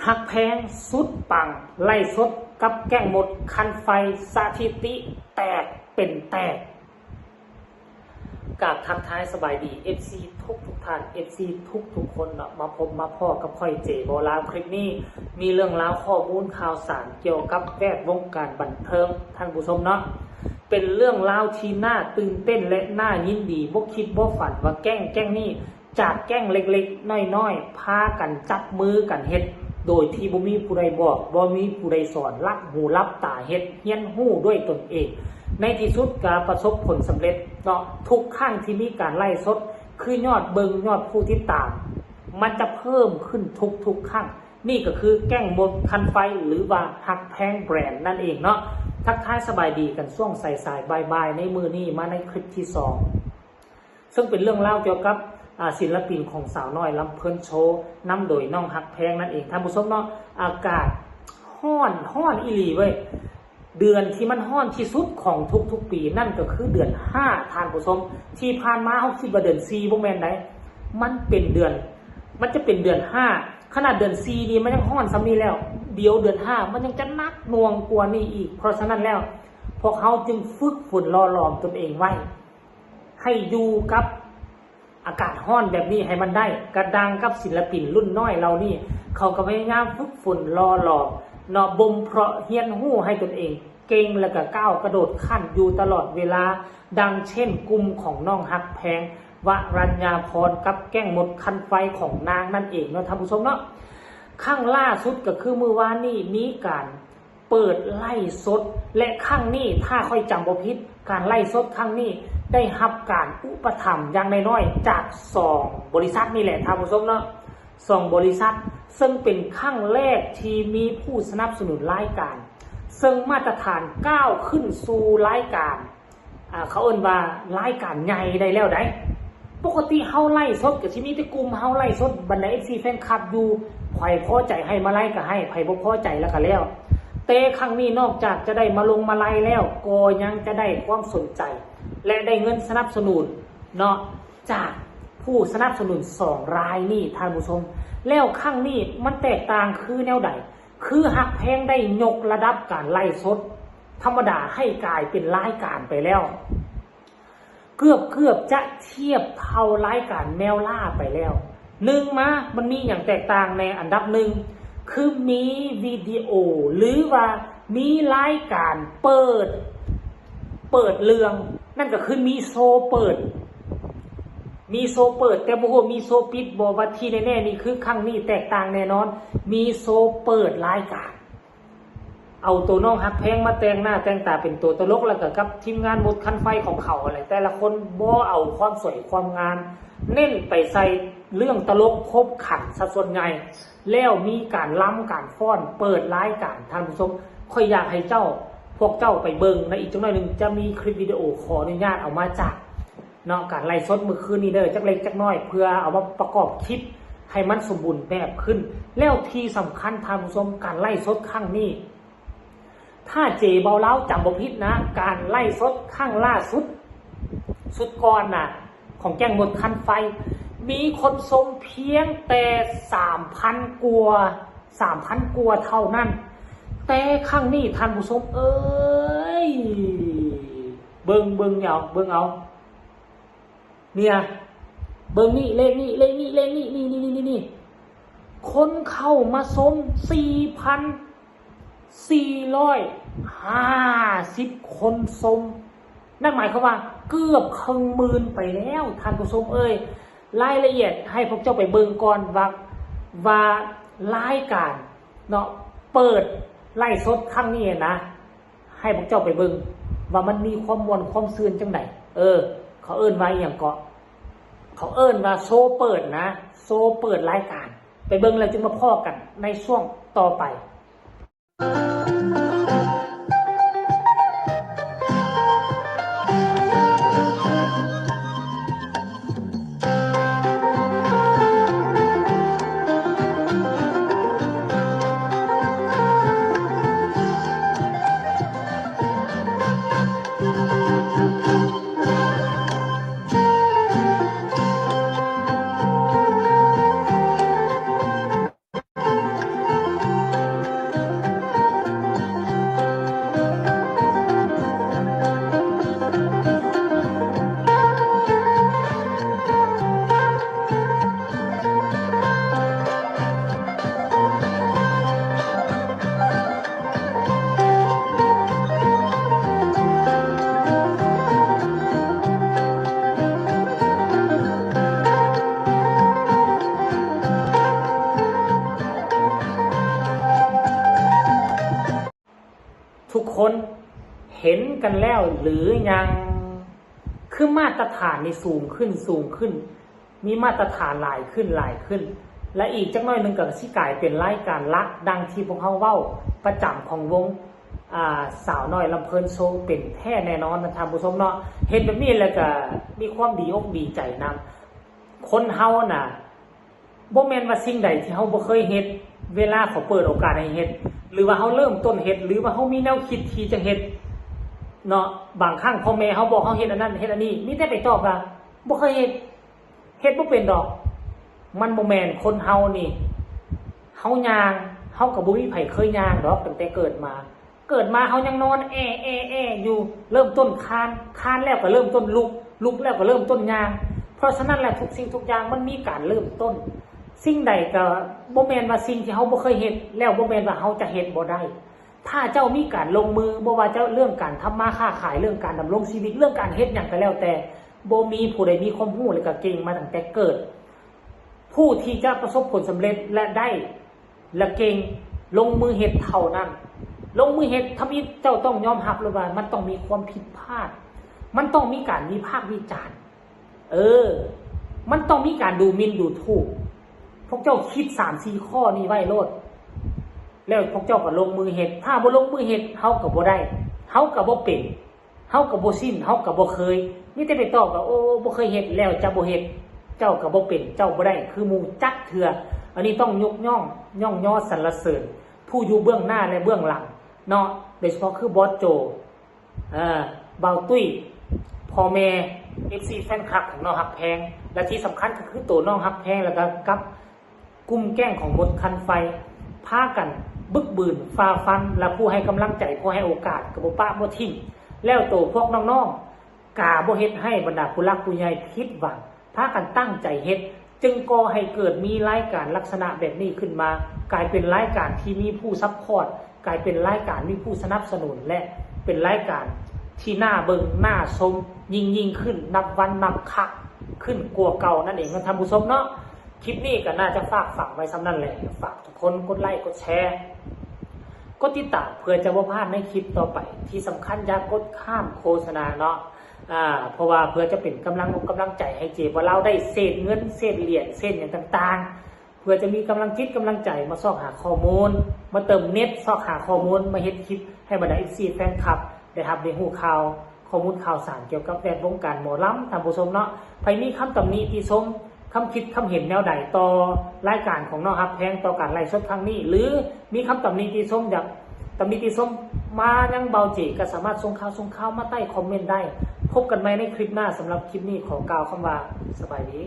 ຮັກແພງສຸດປັງ ໄລສົດກັບແກ້ງມົດຄັນໄຟ ສະຖິຕິແຕກເປັນແຕກ. ກາບທັກທາຍສະບາຍດີ ເອັຟຊີ ທຸກໆທ່ານ ເອັຟຊີ ທຸກໆຄົນເນາະ ມາພົບມາພໍ້ກັບຂ້ອຍ ເຈ ບໍ່ລາວ. ຄລິບນີ້ມີເລື່ອງລາວ ຂໍ້ມູນຂ່າວສານກ່ຽວກັບແວດວົງການບັນເທີງ ທ່ານຜູ້ຊົມເນາະ. ເປັນເລື່ອງລາວທີ່ໜ້າຕື່ນເຕັ້ນ ແລະ ໜ້າຍິນດີ ບໍ່ຄິດບໍ່ຝັນວ່າແກ້ງແກ້ງນີ້ ຈາກແກ້ງເລັກໆນ້ອຍໆ ພາກັນຈັບມືກັນເຮັດ ໂດຍທີ່ບໍ່ມີຜູ້ໃດບອກ ບໍ່ມີຜູ້ໃດສອນ ຫຼັບຫູຫຼັບຕາເຮັດ ຮຽນຮູ້ດ້ວຍຕົນເອງ. ໃນທີ່ສຸດກໍປະສົບຜົນສຳເລັດເນາະ. ທຸກຄັ້ງທີ່ມີການໄລສົດ ຄືຍອດເບິ່ງ ຍອດຜູ້ຕິດຕາມ ມັນຈະເພີ່ມຂຶ້ນທຸກໆຄັ້ງ. ນີ້ກໍຄືແກ້ງມົດຄັນໄຟ ຫຼືວ່າຮັກແພງແບຣນນັ້ນເອງເນາະ. ທັກທາຍສະບາຍດີກັນຊ່ວງສາຍໆບ່າຍໆໃນມື້ນີ້ ມາໃນຄລິບທີສອງ ເຊິ່ງເປັນເລື່ອງລາວກ່ຽວກັບ ອາ ສິນລະປິນຂອງສາວນ້ອຍລຳເພີນໂຊ ນຳໂດຍນ້ອງຮັກແພງນັ້ນເອງ ທ່ານຜູ້ຊົມເນາະ. ອາກາດຮ້ອນ ຮ້ອນອີ່ຫຼີເວີຍ. ເດືອນທີ່ມັນຮ້ອນທີ່ສຸດຂອງທຸກໆປີ ນັ້ນກໍຄືເດືອນຫ້າ ທ່ານຜູ້ຊົມ. ທີ່ຜ່ານມາເຮົາຄິດວ່າເດືອນສີ່ ບໍ່ແມ່ນໃດ ມັນເປັນເດືອນ ມັນຈະເປັນເດືອນຫ້າ. ຂະໜາດເດືອນສີ່ນີ້ມັນຍັງຮ້ອນສ່ຳນີ້ແລ້ວ ດຽວເດືອນຫ້າມັນຍັງຈະໜັກໜ່ວງກວ່ານີ້ອີກ. ເພາະສະນັ້ນແລ້ວ ພວກເຮົາຈຶ່ງຝຶກຝົນຫຼໍ່ຫຼອມຕົນເອງໄວ້ ໃຫ້ຢູ່ກັບອາກາດຮ້ອນແບບນີ້ໃຫ້ມັນໄດ້ ກະດັ່ງກັບສິນລະປິນລຸ້ນນ້ອຍເຫຼົ່ານີ້ ເຂົາກໍພະຍາຍາມຝຶກຝົນຫຼໍ່ຫຼອມເນາະ ບົ່ມເພາະຮຽນຮູ້ໃຫ້ຕົນເອງເກັ່ງ ແລ້ວກະກ້າວກະໂດດຂັ້ນຢູ່ຕະຫຼອດເວລາ ດັ່ງເຊັ່ນກຸ່ມຂອງນ້ອງຮັກແພງ ວະລັນຍາພອນ ກັບແກ້ງມົດຄັນໄຟຂອງນາງນັ້ນເອງເນາະ ທ່ານຜູ້ຊົມເນາະ. ຄັ້ງລ່າສຸດກໍຄືມື້ວານນີ້ມີການ ເປີດໄລສົດ ແລະ ຄັ້ງນີ້ ຖ້າຂ້ອຍຈຳບໍ່ຜິດ ການໄລສົດຄັ້ງນີ້ໄດ້ຮັບການອຸປະຖຳຢ່າງນ້ອຍໆຈາກສອງບໍລິສັດນີ້ແຫຼະ ທ່ານຜູ້ຊົມເນາະ ສອງບໍລິສັດ ເຊິ່ງເປັນຄັ້ງແລກທີ່ມີຜູ້ສະໜັບສະໜູນລາຍການ ເຊິ່ງມາດຕະຖານກ້າວຂຶ້ນສູ່ລາຍການ ອາ ເຂົາເອີ້ນວ່າລາຍການໃຫຍ່ໄດ້ແລ້ວໃດ໋. ປົກກະຕິເຮົາໄລສົດກໍຊິມີແຕ່ກຸ່ມເຮົາໄລສົດ ບັນດາເອັຟຊີແຟນຄລັບຢູ່ ໃຜພໍໃຈໃຫ້ມາໄລກໍໃຫ້ ໃຜບໍ່ພໍໃຈແລ້ວກໍແລ້ວ. ແຕ່ຄັ້ງນີ້ນອກຈາກຈະໄດ້ມາລົງມາໄລແລ້ວ ກໍຍັງຈະໄດ້ຄວາມສົນໃຈ ແລະ ໄດ້ເງິນສະໜັບສະໜູນເນາະ ຈາກຜູ້ສະໜັບສະໜູນສອງລາຍນີ້ ທ່ານຜູ້ຊົມ. ແລ້ວຄັ້ງນີ້ມັນແຕກຕ່າງຄືແນວໃດ? ຄືຮັກແພງໄດ້ຍົກລະດັບການໄລສົດທຳມະດາໃຫ້ກາຍເປັນລາຍການໄປແລ້ວ. ເກືອບ ເກືອບຈະທຽບເທົ່າລາຍການແມວລ່າໄປແລ້ວ. ໜຶ່ງມາ ມັນມີຫຍັງແຕກຕ່າງແດ່? ອັນດັບໜຶ່ງ ຄືມີວິດີໂອ ຫຼືວ່າມີລາຍການເປີດ ເປີດເລື່ອງ ນັ້ນກໍຄືມີໂຊເປີດ ມີໂຊເປີດ ແຕ່ບໍ່ຮູ້ວ່າມີໂຊປິດບໍ່? ວ່າທີ່ແນ່ໆນີ້ຄືຄັ້ງນີ້ແຕກຕ່າງແນ່ນອນ ມີໂຊເປີດລາຍການ. ເອົາໂຕນ້ອງຮັກແພງມາແຕ່ງໜ້າແຕ່ງຕາເປັນໂຕຕະຫຼົກ ແລ້ວກໍກັບທີມງານມົດຄັນໄຟຂອງເຂົາຫັ້ນແຫຼະ ແຕ່ລະຄົນບໍ່ເອົາຄວາມສວຍຄວາມງາມ ເນັ້ນໄປໃສ່ເລື່ອງຕະຫຼົກຂົບຂັນຊະສ່ວນໃຫຍ່ ແລ້ວມີການລຳການຟ້ອນເປີດລາຍການ. ທ່ານຜູ້ຊົມ ຂ້ອຍຢາກໃຫ້ເຈົ້າ ພວກເຈົ້າໄປເບິ່ງ ໃນອີກຈັກໜ້ອຍໜຶ່ງຈະມີຄລິບວິດີໂອ ຂໍອະນຸຍາດເອົາມາຈາກ ເນາະ ການໄລສົດມື້ຄືນນີ້ເດີ ຈັກເລັກຈັກນ້ອຍ ເພື່ອເອົາມາປະກອບຄລິບໃຫ້ມັນສົມບູນແບບຂຶ້ນ. ແລ້ວທີ່ສຳຄັນທ່ານຜູ້ຊົມ ການໄລສົດຄັ້ງນີ້ ຖ້າເຈເບົາລາວຈຳບໍ່ຜິດນະ ການໄລສົດຄັ້ງລ່າສຸດ ສຸດກ່ອນນະ ຂອງແກ້ງມົດຄັນໄຟ ມີຄົນຊົມພຽງແຕ່ສາມພັນກວ່າ ສາມພັນກວ່າເທົ່ານັ້ນ. ແຕ່ຄັ້ງນີ້ທ່ານຜູ້ຊົມເອີຍ ເບິ່ງ ເບິ່ງເອົາ ເບິ່ງເອົາ ເນຍ ເບິ່ງນີ້ ເລກນີ້ ເລກນີ້ ເລກນີ້ ນີ້ ນີ້ ນີ້ ຄົນເຂົ້າມາຊົມສີ່ພັນສີ່ຮ້ອຍຫ້າສິບຄົນຊົມ ນັ້ນໝາຍຄວາມວ່າເກືອບເຄິ່ງໝື່ນໄປແລ້ວ ທ່ານຜູ້ຊົມເອີຍ. ລາຍລະອຽດໃຫ້ພວກເຈົ້າໄປເບິ່ງກ່ອນວ່າ ວ່າລາຍການເນາະ ເປີດໄລສົດຄັ້ງນີ້ນະ ໃຫ້ພວກເຈົ້າໄປເບິ່ງວ່າມັນມີຄວາມມ່ວນຄວາມຊື່ນຈັ່ງໃດ. ເອີ ເຂົາເອີ້ນວ່າອີ່ຫຍັງເກາະ? ເຂົາເອີ້ນວ່າໂຊເປີດນະ ໂຊເປີດລາຍການ. ໄປເບິ່ງແລ້ວຈຶ່ງມາພໍ້ກັນໃນຊ່ວງຕໍ່ໄປ. ຄົນເຫັນກັນແລ້ວຫຼືຍັງ? ຄືມາດຕະຖານນີ້ສູງຂຶ້ນ, ສູງຂຶ້ນ, ມີມາດຕະຖານຫຼາຍຂຶ້ນ, ຫຼາຍຂຶ້ນ ແລະ ອີກຈັກໜ້ອຍໜຶ່ງກໍຊິກາຍເປັນລາຍການຫຼັກ ດັ່ງທີ່ພວກເຮົາເວົ້າປະຈຳຂອງວົງ ອາ ສາວນ້ອຍລຳເພີນໂຊ ເປັນແທ້ແນ່ນອນນະທ່ານຜູ້ຊົມເນາະ. ເຫັນແບບນີ້ແລ້ວກໍມີຄວາມດີອົກດີໃຈນຳ. ຄົນເຮົານະ ບໍ່ແມ່ນວ່າສິ່ງໃດທີ່ເຮົາບໍ່ເຄີຍເຮັດ ເວລາເຂົາເປີດໂອກາດໃຫ້ເຮັດ ຫຼືວ່າເຮົາເລີ່ມຕົ້ນເຮັດ ຫຼືວ່າເຮົາມີແນວຄິດທີ່ຈະເຮັດເນາະ. ບາງຄັ້ງພໍ່ແມ່ເຮົາບອກເຮົາເຮັດອັນນັ້ນເຮັດອັນນີ້ ມີແຕ່ໄປຕອບວ່າບໍ່ເຄີຍເຮັດ, ເຮັດບໍ່ເປັນດອກ. ມັນບໍ່ແມ່ນ, ຄົນເຮົານີ້ ເຮົາຍ່າງ ເຮົາກໍບໍ່ມີໃຜເຄີຍຍ່າງດອກ ຕັ້ງແຕ່ເກີດມາ. ເກີດມາເຮົາຍັງນອນແອໆໆຢູ່, ເລີ່ມຕົ້ນຄານ, ຄານແລ້ວກໍເລີ່ມຕົ້ນລຸກ, ລຸກແລ້ວກໍເລີ່ມຕົ້ນຍ່າງ. ເພາະສະນັ້ນແຫຼະ ທຸກສິ່ງທຸກຢ່າງມັນມີການເລີ່ມຕົ້ນ. ສິ່ງໃດກໍບໍ່ແມ່ນວ່າສິ່ງທີ່ເຮົາບໍ່ເຄີຍເຮັດ ແລ້ວບໍ່ແມ່ນວ່າເຮົາຈະເຮັດບໍ່ໄດ້. ຖ້າເຈົ້າມີການລົງມື, ບໍ່ວ່າຈະເລື່ອງການທຳມາຄ້າຂາຍ, ເລື່ອງການດຳລົງຊີວິດ, ເລື່ອງການເຮັດຫຍັງກໍແລ້ວແຕ່, ບໍ່ມີຜູ້ໃດມີຄວາມຮູ້ ແລະ ກໍເກັ່ງມາຕັ້ງແຕ່ເກີດ. ຜູ້ທີ່ຈະປະສົບຜົນສຳເລັດ ແລະ ໄດ້ ແລະ ເກັ່ງ ລົງມືເຮັດເທົ່ານັ້ນ. ລົງມືເຮັດທຳອິດ, ເຈົ້າຕ້ອງຍອມຮັບເລີຍວ່າມັນຕ້ອງມີຄວາມຜິດພາດ, ມັນຕ້ອງມີການວິພາກວິຈານ, ເອີ ມັນຕ້ອງມີການດູໝິ່ນດູຖູກ. ພວກເຈົ້າຄິດສາມສີ່ຂໍ້ນີ້ໄວ້ໂລດ ແລ້ວພວກເຈົ້າກໍລົງມືເຮັດ. ຖ້າບໍ່ລົງມືເຮັດ ເຮົາກໍບໍ່ໄດ້, ເຮົາກໍບໍ່ເປັນ. ເຮົາກໍບໍ່ຊິນ, ເຮົາກໍບໍ່ເຄີຍ, ມີແຕ່ໄປຕອບວ່າ ໂອ້ ບໍ່ເຄີຍເຮັດ ແລ້ວຈະບໍ່ເຮັດ, ເຈົ້າກໍບໍ່ເປັນ, ເຈົ້າບໍ່ໄດ້ຄືໝູ່ຈັກເທື່ອ. ອັນນີ້ຕ້ອງຍົກຍ້ອງ, ຍ້ອງຍໍສັນລະເສີນຜູ້ຢູ່ເບື້ອງໜ້າ ແລະ ເບື້ອງຫຼັງເນາະ, ໂດຍສະເພາະຄືບອສໂຈ, ເອີ ບ່າວຕຸ້ຍ, ພໍ່ແມ່, ເອັຟຊີ ແຟນຄລັບຂອງນ້ອງຮັກແພງ ແລະ ທີ່ສຳຄັນກໍຄືໂຕນ້ອງຮັກແພງ ແລ້ວກໍກັບ ກຸ່ມແກ້ງຂອງມົດຄັນໄຟ ພາກັນບຶກບືນຝ່າຟັນ ແລະ ຜູ້ໃຫ້ກຳລັງໃຈ, ຜູ້ໃຫ້ໂອກາດ ກໍບໍ່ປະບໍ່ຖິ້ມ. ແລ້ວໂຕພວກນ້ອງໆ ກະບໍ່ເຮັດໃຫ້ບັນດາຜູ້ຫຼັກຜູ້ໃຫຍ່ຜິດຫວັງ, ພາກັນຕັ້ງໃຈເຮັດ, ຈຶ່ງກໍ່ໃຫ້ເກີດມີລາຍການລັກສະນະແບບນີ້ຂຶ້ນມາ, ກາຍເປັນລາຍການທີ່ມີຜູ້ຊັບພອດ, ກາຍເປັນລາຍການມີຜູ້ສະໜັບສະໜູນ ແລະ ເປັນລາຍການທີ່ໜ້າເບິ່ງໜ້າຊົມຍິ່ງໆຂຶ້ນ ນັບວັນນັບຄັກຂຶ້ນກວ່າເກົ່ານັ້ນເອງເນາະທ່ານຜູ້ຊົມເນາະ. ຄລິບນີ້ກໍໜ້າຈະຝາກຝັງໄວ້ສ່ຳນັ້ນແຫຼະ. ຝາກທຸກຄົນກົດໄລ ກົດແຊ ກົດຕິດຕາມ ເພື່ອຈະບໍ່ພາດໃນຄລິບຕໍ່ໄປ. ທີ່ສຳຄັນຢ່າກົດຂ້າມໂຄສະນາເນາະ, ອາ ເພາະວ່າເພື່ອຈະເປັນກຳລັງອົກກຳລັງໃຈໃຫ້ເຈບໍ່ລາວໄດ້ເສດເງິນ ເສດຫຼຽນ ເສດຫຍັງຕ່າງໆ, ເພື່ອຈະມີກຳລັງຈິດກຳລັງໃຈມາຊອກຫາຂໍ້ມູນ, ມາເຕີມເນັດຊອກຫາຂໍ້ມູນ, ມາເຮັດຄລິບໃຫ້ບັນດາ ເອັຟຊີ ແຟນຄລັບ ໄດ້ຮັບໄດ້ຮູ້ຂ່າວ ຂໍ້ມູນຂ່າວສານກ່ຽວກັບແວດວົງການໝໍລຳ ທ່ານຜູ້ຊົມເນາະ. ໃຜມີຄຳຕຳໜິຕິຊົມ, ຄຳຄິດຄຳເຫັນແນວໃດຕໍ່ລາຍການຂອງນ້ອງຮັກແພງ, ຕໍ່ການໄລຟ໌ສົດຄັ້ງນີ້ ຫຼື ມີຄຳຕຳໜິຕິຊົມ, ຢາກຕຳໜິຕິຊົມມາຍັງບ່າວເຈ ກໍສາມາດສົ່ງຂ່າວ ສົ່ງຂ່າວມາໃຕ້ຄອມເມັນໄດ້. ພົບກັນໃໝ່ໃນຄລິບໜ້າ. ສຳລັບຄລິບນີ້ຂໍກ່າວຄຳວ່າ ສະບາຍດີ.